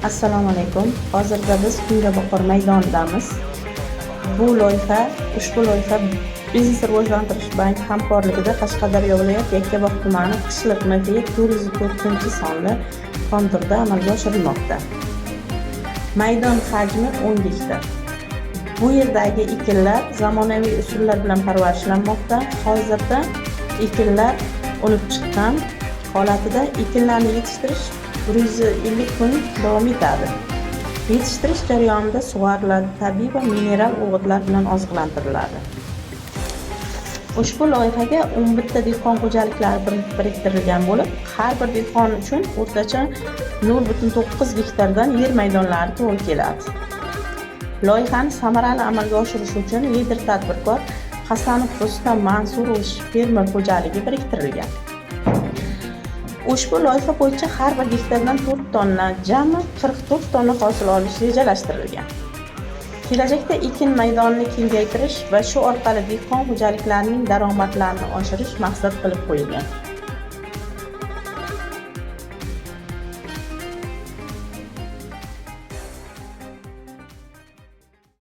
Assalomu alaykum. Hozirda biz Kungaboqar maydonidamiz. Bu loyiha, ushbu loyiha Biznes rivojlantirish banki hamkorligida Qashqadaryo viloyati Yakkabog' tumani Qishliq MFY 404-sonli konturda amalga oshirilmoqda. Maydon hajmi 10 gektar. Bu yerdagi ekinlar zamonaviy usullar bilan parvarishlanmoqda. Hozirda ekinlar unib chiqqan holatida, ekinlarni yetishtirish 150 kun davom etadi. Yetishtirish jarayonida sug'oriladi, tabiiy va mineral o'g'itlar bilan oziqlantiriladi. Ushbu loyihaga 11 ta dehqon xo'jaliklari biriktirilgan bo'lib, har bir dehqon uchun o'rtacha 0,9 gektardan yer maydonlari to'g'ri keladi. Loyihani samarali amalga oshirish uchun lider tadbirkor Hasanov Rustam Mansurovich fermer xo'jaligi biriktirilgan. Ushbu loyiha bo'yicha har bir gektardan 4 tonna, jami 44 tonna hosil olish rejalashtirilgan. Kelajakda ekin maydonini kengaytirish va shu orqali dehqon xo'jaliklarining daromadlarini oshirish maqsad qilib qo'yilgan.